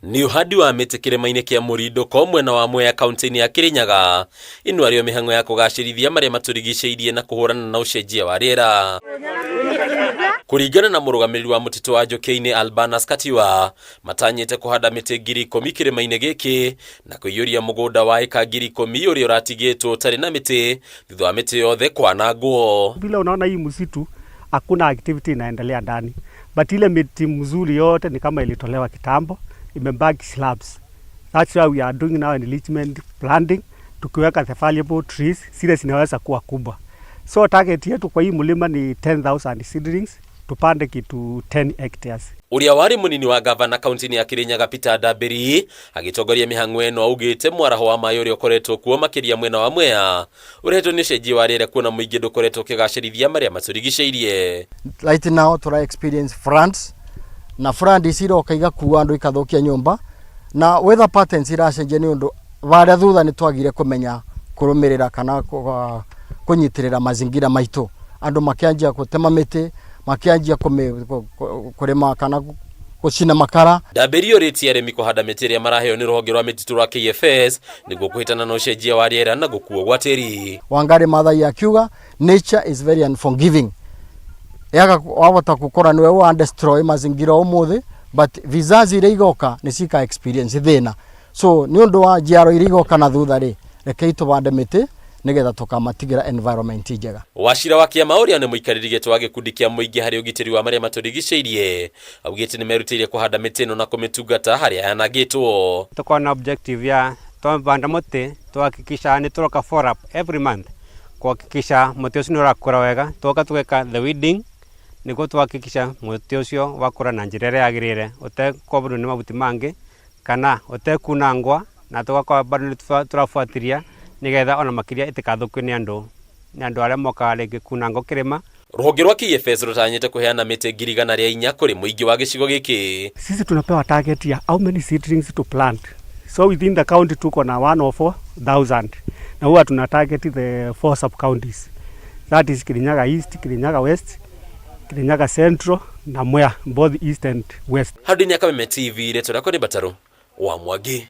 Nĩ ũhandi wa mĩtĩ kĩrĩma-inĩ kĩa Mũrindũko mwena wa Mwea kaunti-inĩ ya Kĩrĩnyaga. Ĩno arĩo mĩhang'o ya kũgacĩrithia marĩa matũrigicĩirie na kũhũrana na ũcenjia wa rĩera. Kũringana na mũrũgamĩrĩri wa mũtitũ wa Njũkĩ-inĩ Albanus Katiwa, matanyĩte kũhanda mĩtĩ 10,000 kĩrĩma-inĩ gĩkĩ na kũiyũria mũgũnda wa ĩka 10,000 ũrĩa ũratigĩtwo ũtarĩ na mĩtĩ thutha wa mĩtĩ yothe kwanangwo. Vile unaona hii msitu hakuna activity inaendelea ndani, but ile miti mzuri yote ni kama ilitolewa kitambo, imebaki slabs. That's why we are doing now enrichment planting, tukiweka the valuable trees zile zinaweza kuwa kubwa. So target yetu kwa hii mlima ni 10,000 seedlings, tupande kitu 10 hectares. Ũrĩa warĩ mũnini wa gavana kaunti-inĩ ya Kĩrĩnyaga Peter Ndambĩri agĩtongoria mĩhang'o ĩno augĩte mwaraho wa maĩ ũrĩa ũkoretwo kuo makĩria mwena wa Mwea ũrehetwo nĩ ũcenjia wa rĩera kuona mũingĩ ndũkoretwo ũkĩgacĩrithia marĩa matũrigicĩirie. Right now tura experience floods na flood ici iroka igakua andũ ikathukia nyũmba na weather patterns iracenjia nĩ ũndũ varĩa thutha nĩ twagire kũmenya kũrũmĩrĩra kana kũnyitĩrĩra mazingira maitũ. Andũ makĩanjia gũtema mĩtĩ, makĩanjia kũrĩma kana gũcina makara. Ndambĩri orĩtie arĩmi kũhanda mĩtĩ ĩrĩa maraheo nĩ rũhonge rwa mĩtitũ rwa KFS nĩguo kũhĩtana na ũcenjia wa rĩera na gũkuo gwa tĩri. Wangari Maathai akiuga nature is very unforgiving, yaga wahota gũkora nĩwe wa destroy mazingira ũmũthĩ, but vizazi iria igoka nĩ cika experience thĩna. So nĩ ũndũ wa njiaro iria igoka na thutha rĩ, rekei tũbande mĩtĩ nĩgetha tũkamatigĩra environment njega. Wachira wa kĩama ũrĩa nĩ mũikarĩri gĩtĩ wa gĩkundi kĩa mũingĩ harĩ ũgitĩri wa marĩa matũrigicĩirie augĩte nĩ merutĩire kũhanda mĩtĩ ĩno na kũmĩtungata harĩa yanangĩtwo. Tukorwo na objective ya twavanda mũtĩ tuhakikisha nĩ tũroka follow up every month kuhakikisha mũtĩ ũcio nĩ ũrakũra wega, tũgoka tũgeka the weeding nĩguo tuhakikisha mũtĩ ũcio wakũra na njĩra ĩrĩa yagĩrĩire ũtekũbundwo nĩ mahuti mangĩ kana ũtekunangwa, na tũgakorwo bado nĩ tũrabuatĩria nĩgetha ona makĩria ĩtĩkathũkio nĩ andũ arĩa mokaga rĩngĩ kunangwo kĩrĩma. Rũhonge rwa KFS rũtanyĩte kũheana mĩtĩ 400,000 kũrĩ mũingĩ wa gĩcigo gĩkĩ. Sisi tunapewa target ya how many seedlings to plant. So within the county tuko na 104,000 na huwa tuna target the 4 sub counties. That is Kirinyaga East, Kirinyaga West, Kirinyaga Central na Mwea, both East and West. Handũ-inĩ ya Kameme TV, rĩtwa rĩakwa nĩ Mbatarũ wa Mwangi.